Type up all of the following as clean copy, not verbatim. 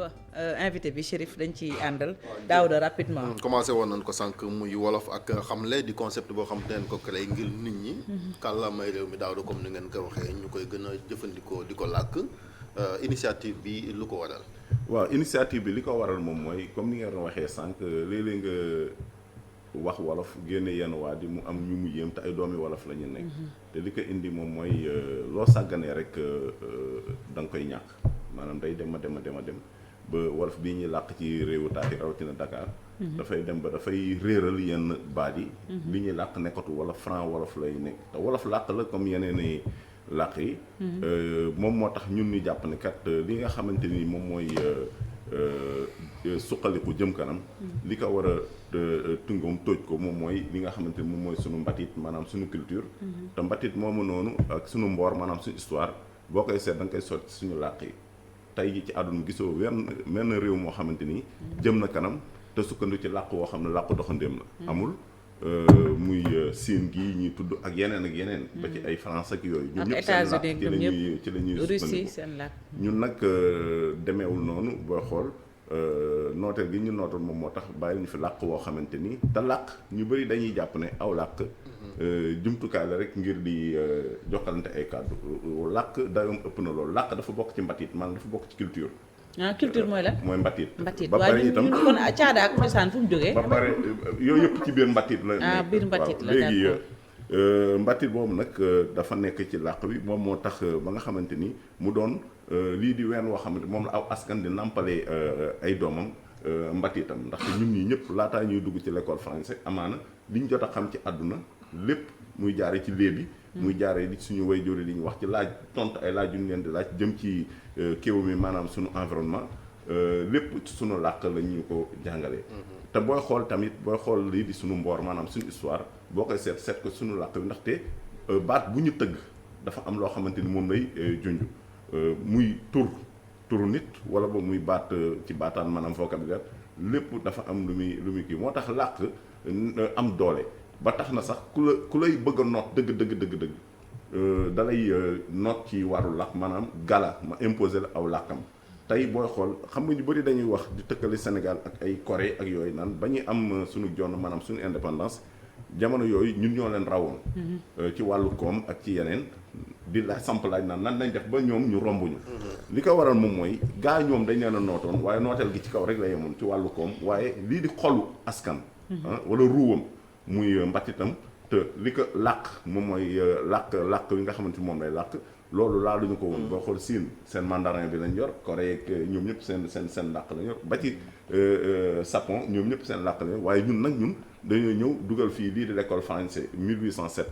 aywa invité bi Chérif dañ ci àndal Daouda rapidement. commencé woon nañ ko sànq muy wolof ak xamle di concept boo xam te neen ko créé ngir nit ñi. kàllaamay réew mi Daouda comme ni ngeen ko waxee ñu koy gën a jëfandikoo di ko làkk initiative bi lu ko waral. waaw initiative bi li ko waral moom mooy comme ni ngeen waxee sànq léeg-léeg nga wax wolof génne yenn waa di mu am ñu mu yéem te ay doomi wolof la ñu nekk. te li ko indi moom mooy loo sàgganee rek da nga koy ñàkk maanaam day dem a dem ba wolof bii ñuy làkk ci réewu taaxi rawatina Dakar. dafay dem ba dafay réeral yenn baat yi. li ñuy làkk nekkatu wala franc wolof lay nekk te wolof làkk la comme yeneen i làkk yi. moom moo tax ñun ñu jàpp ne kat li nga xamante ni moom mooy suqaliku jëm kanam. li ko war a tungoom tóoj ko moom mooy li nga xamante ni moom mooy sunu mbatit maanaam sunu culture. te mbatit moomu noonu ak sunu mboor maanaam suñu histoire boo koy seet da nga koy sotti suñu làkk yi. tey ji ci àdduna gisoo menn réew moo xamante ni jëm na kanam te sukkandu ci làkk woo xam ne làkk doxandéem la amul muy siin gii ñuy tudd ak yeneen ba ci ay France ak yooyu ñun ñëpp seen làkk ci la ñuy Russie seen làkk ñun nag demeewul noonu booy xool nooteel gi ñu nootal moom moo tax bàyyi ñu fi làkk woo xamante ni te làkk ñu bëri dañuy jàpp ne aw làkk jumtukaay la rek ngir di jokkalante ay kàddu làkk dayoom ëpp na loolu làkk dafa bokk ci mbatit maanaam dafa bokk ci culture. Culture mooy lan. mooy mbatit. ba pare itam kon caada ak cosaan fu mu jógee. ba pare yooyu yëpp ci biir mbatit la. biir mbatit la léegi mbatit boobu nag dafa nekk ci làkk bi moom moo tax ba nga xamante ni mu doon lii di ween woo xamante moom la aw askan di nampalee ay doomam. mbatitam ndaxte ñun ñi ñëpp laataa ñuy dugg ci l'école français amaana liñ jot a xam ci àdduna lépp muy jaare ci léebi muy jaare li suñu way jóri li ñu wax ci laaj tontu ay laaj yu ñu leen di laaj jëm ci kéew mi maanaam suñu environnement lépp ci suñu làkk la ñu ko jàngalee te booy xool tamit booy xool lii di suñu mboor maanaam suñu histoire boo koy seet ko suñu làkk bi ndaxte baat bu ñu tëgg dafa am loo xamante ni moom lay junj muy turu nit wala ba muy baat ci baataan maanaam vocabulaire lépp dafa am lu muy kii moo tax làkk am doole ba tax na sax ku lay bëgg a noot dëgg dalay noot ci wàllu làkk maanaam gala ma imposé la aw làkkam tey booy xool xam nga ñu bëri dañuy wax di tëkkale Sénégal ak ay Corée ak yooyu naan ba ñuy am suñu jonn maanaam suñu indépendance jamono yooyu ñun ñoo leen rawoon ci wàllu koom ak ci yeneen di la samp laaj naan nan lañ def ba ñoom ñu rombuñu li ko waral moom mooy gaa ñoom dañ leen a nootoon waaye nooteel gi ci kaw rek la yemoon ci wàllu koom waaye lii di xolu askan wala ruuwam muy mbatitam te li ko làkk moom mooy làkk yi nga xamante ni moom lay làkk loolu laaluñu ko woon boo xool Siin seen mandarin bi lañ yor Corée ak ñoom ñëpp seen làkk lañ yor ba ci Japon ñoom ñëpp seen làkk lañ yor waaye ñun nag dañoo ñëw dugal fii lii di l'école français 1807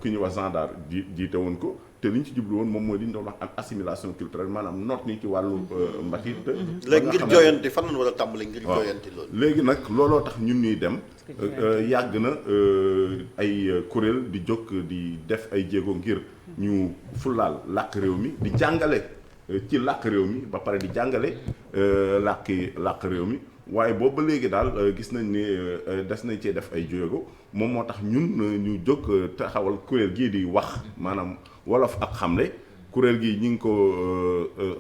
ki ñuy wax gendarme jiite woon ko te li ñu ci jublu woon moom mooy li ñu doon wax ak assimilation culturelle maanaam noot ni ci wàllu mbatit. léegi ngir jooyanti fan la war a tàmbali ngir jooyanti loolu. léegi nag looloo tax ñun ñuy dem yàgg na ay kuréel di jóg di def ay jéego ngir ñu fulaal làkk réew mi di jàngale ci làkk réew mi ba pare di jàngale làkk réew mi. waaye boobu ba léegi daal gis nañ ni des nañ cee def ay jéego moom moo tax ñun ñu jóg taxawal kuréel gii di wax maanaam wolof ak xamle kuréel gi ñu ngi ko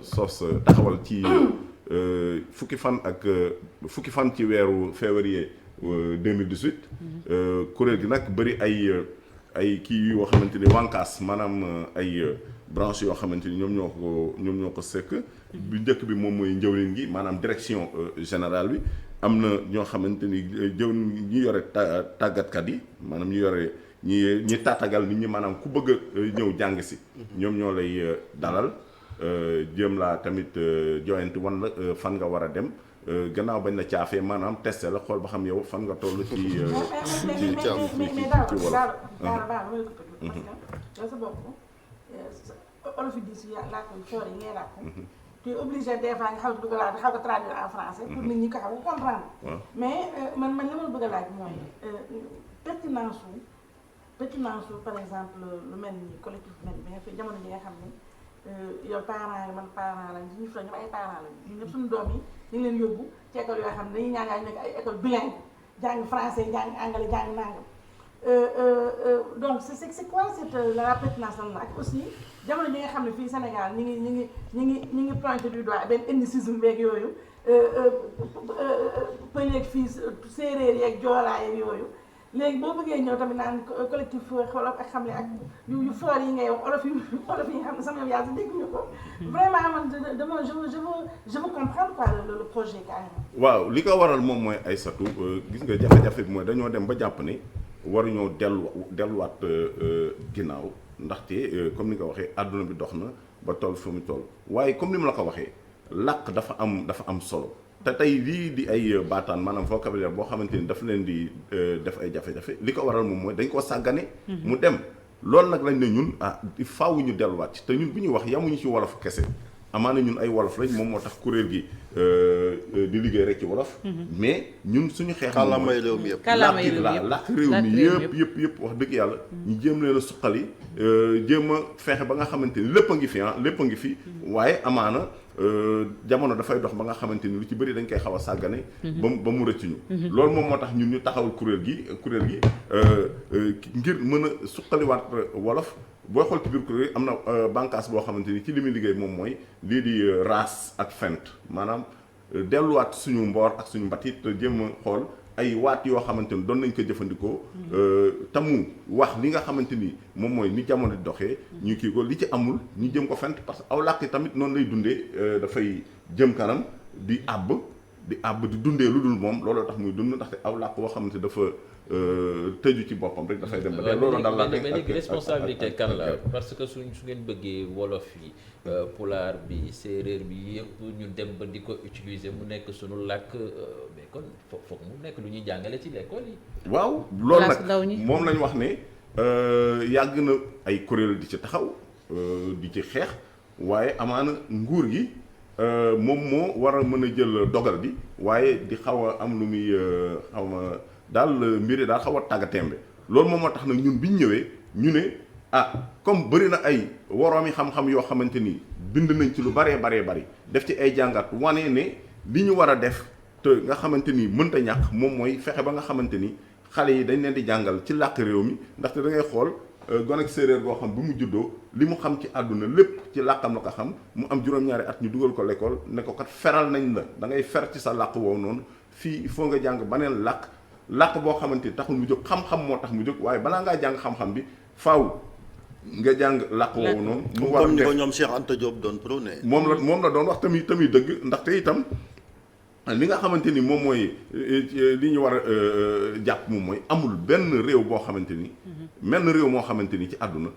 sos taxawal ci fukki fan ci weeru février 2018 kuréel gi nag bëri ay kii yoo xamante ni wànkaas maanaam ay branche yoo xamante ni ñoom ñoo ko sekk bu njëkk bi moom mooy njëwlin gi maanaam direction générale bi am na ñoo xamante ni ñi yore tàggatkat yi maanaam ñu yore ñi tàttagal nit ñi maanaam ku bëgg a ñëw jàng si ñoom ñoo lay dalal jéem laa tamit joyanti wan la fan nga war a dem gannaaw bañ la caafee maanaam testé la xool ba xam yow fan nga toll ci olof yi di si làkk yu foor yi ngay làkk tu es obligé des fois nga xaw a dugalaat xaw a traduire en français pour nit ñi ko xaw a comprendre mais man li ma bëgg a laaj mooy pertinence su par exemple lu mel ni collectif mel bi nga fi jamono ji nga xam ni yow parents yi man parent lañ suñu fa ñoom ay parents lañ ñun ñëpp suñu doom yi ñu ngi leen yóbbu ci école yoo xam ne dañuy ñaangaa ñu nekk ay école bilingue jàng français jàng anglais jàng nangam donc c'est quoi cette la pertinence lan la ak aussi jamono ñi nga xam ne fii Sénégal ñi ngi pointé du doigt benn ethnicisme beeg yooyu pël yeeg fii séeréer yeeg joolaa yeeg yooyu léegi boo bëggee ñëw tamit naan collectif Wolof Ak Xamle ak yu fort yi ngay wax olof yi nga xam ne sama yow yaa si dégguñu ko vraiment man dama je veux comprendre quoi le projet carrément. waaw li ko waral moom mooy Aïssatou gis nga jafe-jafe bi mooy dañoo dem ba jàpp ne waruñoo delluwaat ginnaaw ndaxte comme ni nga ko waxee àdduna bi dox na ba toll fi mu toll waaye comme ni ma la ko waxee làkk dafa am solo te tey lii di ay baataan maanaam vocabulaire boo xamante ni daf leen di def ay jafe-jafe li ko waral moom mooy dañ koo sàggane mu dem loolu nag lañ ne ñun faaw ñu delluwaat ci te ñun bu ñuy wax yamuñu ci wolof kese amaana ñun ay wolof lañ moom moo tax kuréel gi di liggéey rek ci wolof mais ñun suñu xeex kàllaamay réew mi yëpp làkk réew mi yëpp wax dëgg yàlla ñu jéem leen a suqali jéem a fexe ba nga xamante ni lépp a ngi fi lépp a ngi fi waaye amaana jamono dafay dox ba nga xamante ni lu ci bëri dañ koy xaw a sàggane ba mu rëcc ñu loolu moom moo tax ñun ñu taxawal kuréel gi ngir mën a suqaliwaat wolof booy xool ci biir kuréel am na bànqaas boo xamante ni ci li muy liggéey moom mooy lii di raas ak fent maanaam delluwaat suñu mboor ak suñu mbatit jéem a xool ay waat yoo xamante ni doon nañ ko jëfandikoo tamu wax li nga xamante ni moom mooy ni jamono di doxee ñu kii ko li ci amul ñu jëm ko fent parce que aw làkk tamit noonu lay dundee dafay jëm kanam di àbb di dundee lu dul moom looloo tax muy dund ndaxte aw làkk boo xamante dafa tëju ci boppam rek dafay dem ba dee loolu daal la mais léegi responsabilité kan la parce que su ngeen bëggee wolof yi pulaar bi séeréer bi yëpp ñu dem ba di ko utiliser mu nekk suñu làkk mais kon foog mu nekk lu ñuy jàngale ci l'école yi. waaw loolu nag moom lañ wax ne yàgg na ay kuréel di ci taxaw di ci xeex waaye amaana nguur gi moom moo war a mën a jël dogal bi waaye di xaw a am lu muy xaw ma daal mbir yi daal xaw a tàggatémbe loolu moom moo tax nag ñun bi ñu ñëwee ñu ne comme bëri na ay woroomi xam-xam yoo xamante ni bind nañ ci lu bari def ci ay jàngat wane ne li ñu war a def te nga xamante ni mënta ñàkk moom mooy fexe ba nga xamante ni xale yi dañ leen di jàngal ci làkk réew mi ndaxte da ngay xool gone ak séeréer boo xam bu mu juddoo li mu xam ci àdduna lépp ci làkkam la ko xam mu am juróom-ñaari at ñu dugal ko l'école ne ko kat feral nañ la da ngay fer ci sa làkk woowu noonu fii il faut nga jàng baneen làkk boo xamante ni taxul mu jóg xam-xam moo tax mu jóg waaye balaa ngaa jàng xam-xam bi faaw nga jàng làkk woowu noonu. mu war a def comme ni ko ñoom Cheikh Anta Diop doon prôné. moom la doon wax tamit dëgg ndaxte itam li nga xamante ni moom mooy li ñu war a jàpp moom mooy amul benn réew boo xamante ni. menn réew moo xamante ni ci àdduna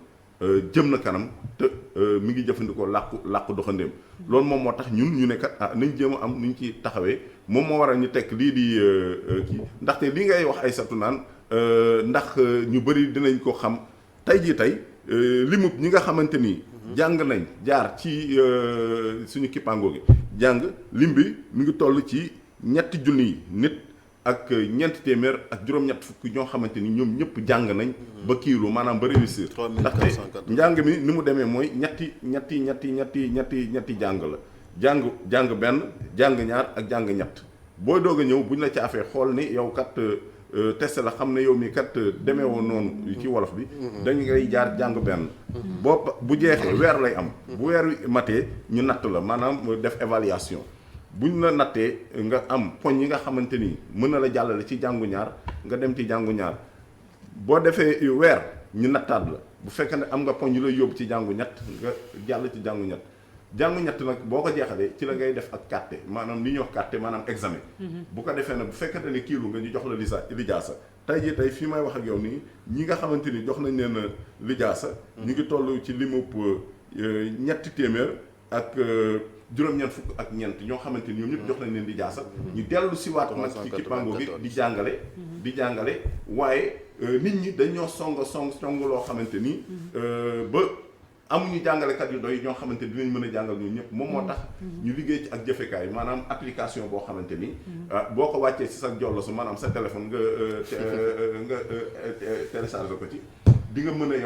jëm na kanam te mi ngi jëfandikoo làkku doxandéem. loolu moom moo tax ñu ne kat nañ jéem a am nu ñu ci taxawee moom moo waral ñu tekk lii di kii ndaxte li ngay wax ay satu naan ndax ñu bëri dinañ ko xam tey limub ñi nga xamante ni. jàng nañ jaar ci suñu kippaango gi jàng lim bi mi ngi toll ci 3,000 nit ak 400 ak juróom-ñett fukk ñoo xamante ni ñoom ñëpp jàng nañ. ba kiilu maanaam ba réussir. ndaxte njàng mi ni mu demee mooy ñetti jàng la jàng benn jàng ñaar ak jàng ñett booy doog a ñëw buñ la caafee xool ni yow kat. test la xam ne yow mi kat demee woon noonu ci wolof bi dañu ngay jaar jàng benn bu jeexee weer lay am bu weer wi matee ñu natt la maanaam def évaluation buñ la nattee nga am poñ yi nga xamante ni mën na la jàllale ci jàngu ñaar nga dem ci jàngu ñaar boo defee weer ñu nattaat la bu fekkee ne am nga poñ yu lay yóbbu ci jàngu ñett nga jàll ci jàngu ñett jàngu ñett nag boo ko jeexalee ci la ngay def ak carte maanaam li ñuy wax carte maanaam examen. bu ko defee nag bu fekkente ne kiilu nga ñu jox la lijaasa tey fii may wax ak yow nii ñi nga xamante ni jox nañ leen lijaasa ñu ngi toll ci limub 300 ak juróom-ñeent fukk ak ñeent ñoo xamante ni ñoom ñëpp jox nañ leen lijaasa ñu dellu si waat nag ci kippaango gi di jàngale waaye nit ñi dañoo song loo xamante ni ba amuñu jàngalekat yu doy ñoo xamante ni dinañ mën a jàngal ñun ñëpp moom moo tax ñu liggéey ci ak jëfekaay maanaam application boo xamante ni boo ko wàccee ci sa jollosu maanaam sa téléphone nga téléchargé ko ci di nga mën a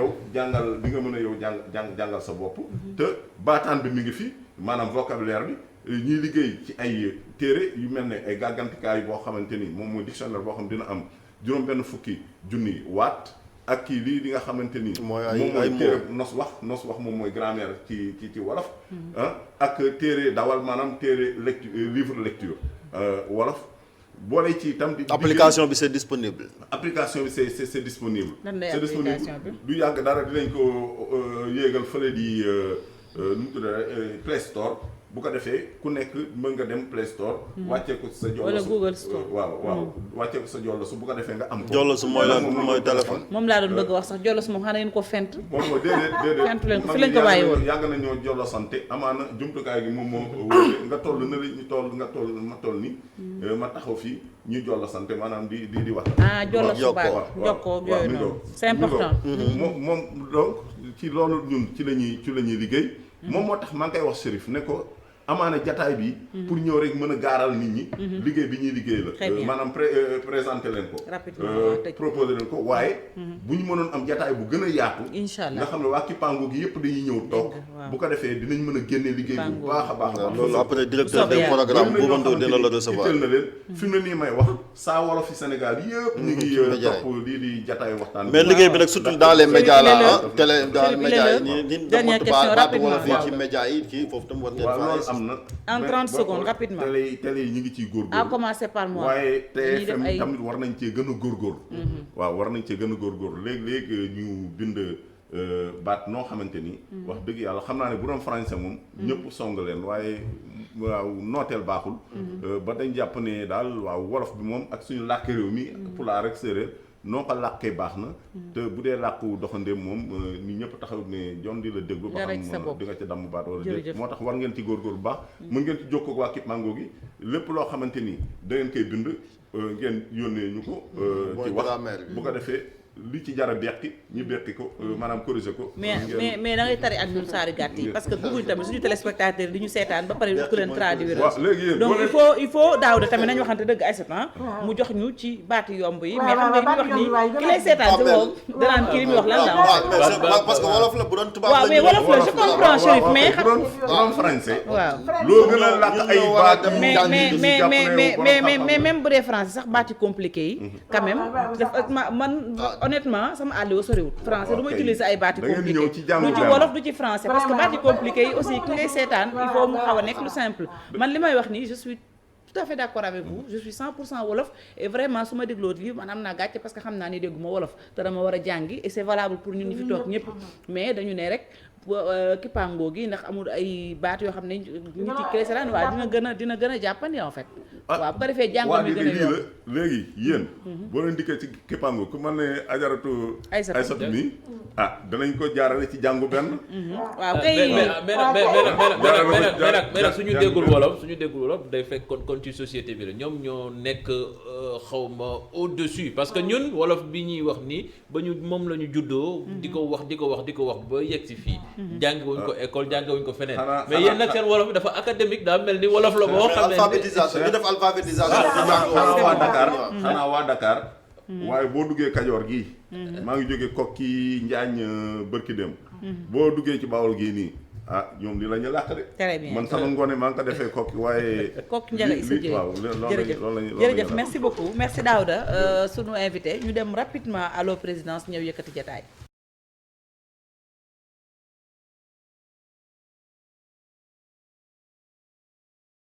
yow jàngal sa bopp te baataan bi mi ngi fi maanaam vocabulaire bi ñuy liggéey ci ay téere yu mel ne ay gàggantikaay boo xamante ni moom mooy dictionnaire boo xam dina am juróom-benn fukki junni waat ak kii lii di nga xamante ni. mooy moom mooy ay téere nos wax moom mooy grammaire ci wolof. ak téere dawal maanaam téere livre lecture wolof. boole ci itam di application bi c'est disponible. application bi c'est disponible. c'est disponible du yàgg dara dinañ ko yéegal fële di nu mu tudd Play Store bu ko defee ku nekk mën nga dem Play Store. wàccee ko sa jollosu wala Google Store. waaw wàccee ko sa jollosu bu ko defee nga am ko. jollosu mooy lan mooy téléphone. moom laa doon bëgg wax sax jollosu moom xanaa ngeen ko fent. moom mooy déedéet fentu leen ko fi leen ko bàyyi woon. yàgg nañoo jollosante amaana jumtukaay gi moom moo wóote nga toll na la ñu ma toll ni ma taxaw fii ñu jollosante maanaam di wax. jollosu baax jokkoo yooyu noonu c'est important. moom donc ci loolu ñun ci la ñuy liggéey. moom moo tax maa ngi koy wax Chérif ne ko amaana jataay bi pour ñëw rek mën a gaaral nit ñi liggéey bi ñuy liggéey la maanaam présenté leen ko proposé leen ko waaye bu ñu mënoon am jataay bu gën a yaatu inshallah nga xam ne waa Kipango gi yëpp dañuy ñëw toog bu ko defee dinañ mën a génne liggéey bu baax a baax loolu après directeur des programmes bu Bando dina la recevoir itteel na leen fi mu ne nii may wax saa wolof fi Sénégal yëpp ñu ngi topp lii di jataay waxtaan mais liggéey bi nag surtout dans les médias là télé dans les médias yi ni dernière question rapidement fii ci médias yi kii foofu tam war ngeen en 30 secondes rapidement télé yi ñu ngi ciy góorgóorlu à commencer par moi waaye TFM tamit war nañ cee gën a góorgóorlu waaw war nañ cee gën a góorgóorlu léegi ñu bind baat noo xamante ni wax dëgg yàlla xam naa ne bu doon français moom ñëpp song leen waaye waaw nooteel baaxul ba dañ jàpp ne daal waaw wolof bi moom ak suñu làkk réew mi pulaar rek séeréer noo ko làkkee baax na te bu dee làkku doxandeem moom ni ñëpp taxaw ne jon di la déglu ba xam di nga ca damm baat wala déet moo tax war ngeen ci góorgóor bu baax mën ngeen ci jokkoo ak waa Kipango gi lépp loo xamante ni da ngeen koy bind ngeen yónnee ñu ko ci wax bu ko defee li ci jar a beqi ñu beqi ko maanaam corriger ko mais da ngay tari ak ñun saari gàtt yi parce que bëgguñ tamit suñu téléspectateurs di ñu seetaan ba pare ku leen traduire donc il faut Daouda tamit nañu waxante dëgg ay setan mu jox ñu ci baati yomb yi mais xam nga ñu wax ni ki lay seetaan si moom danaan kii li muy wax lan la parce que wolof la bu doon tubaab waaw mais wolof la je comprends Chérif mais xam français waaw loo gën a làkk ay baat mais même bu dee français sax baati compliqué yi quand même man honnêtement sama àlliwa soriwul français du ma utiliser ay baati compliqué du ci wolof du ci français parce que baati compliqué yi aussi ki ngay seetaan il faut mu xaw a nekk lu simple man li may wax nii je suis tout à fait d'accord avec vous je suis 100% wolof et vraiment su ma dégloo lii man am naa gàcce parce que xam naa ni dégguma wolof te dama war a jàngi et c'est valable pour ñun ñi fi toog ñëpp mais dañu ne rek Kipango gi ndax amul ay baat yoo xam ne ñu ci créseran waaw dina gën a jàppandi en fait waaw bu ko defee jàngoon bi gën a yomb léegi yéen boo leen dikkee ci Kipango ku mën ne ajaratu Aysatu mi danañ ko jaarale ci jàngu benn waaw kay mais nag suñu déggul wolof day fekk kon ci société bi la ñoom ñoo nekk xawma au-dessus parce que ñun wolof bi ñuy wax nii ba ñu moom la ñu juddoo di ko wax ba yegg si fii jàngi wuñ ko école jàngi wuñ ko feneen mais yéen nag seen wolof bi dafa académique daa mel ni wolof la boo xam ne alphabétisation ñu def alphabétisation xanaa waa Dakar waaye boo duggee Kajoor gii maa ngi jógee Kokki Njaañ bërki dem boo duggee ci Bawol gii nii ñoom di la ñu làkk de très bien man sama ngoone maa ngi ko defee Kokki waaye Kokki Njaga Issa Dieye waaw jërëjëf merci beaucoup merci Daouda sunu invité ñu dem rapidement à la présidence ñëw yëkkati jataay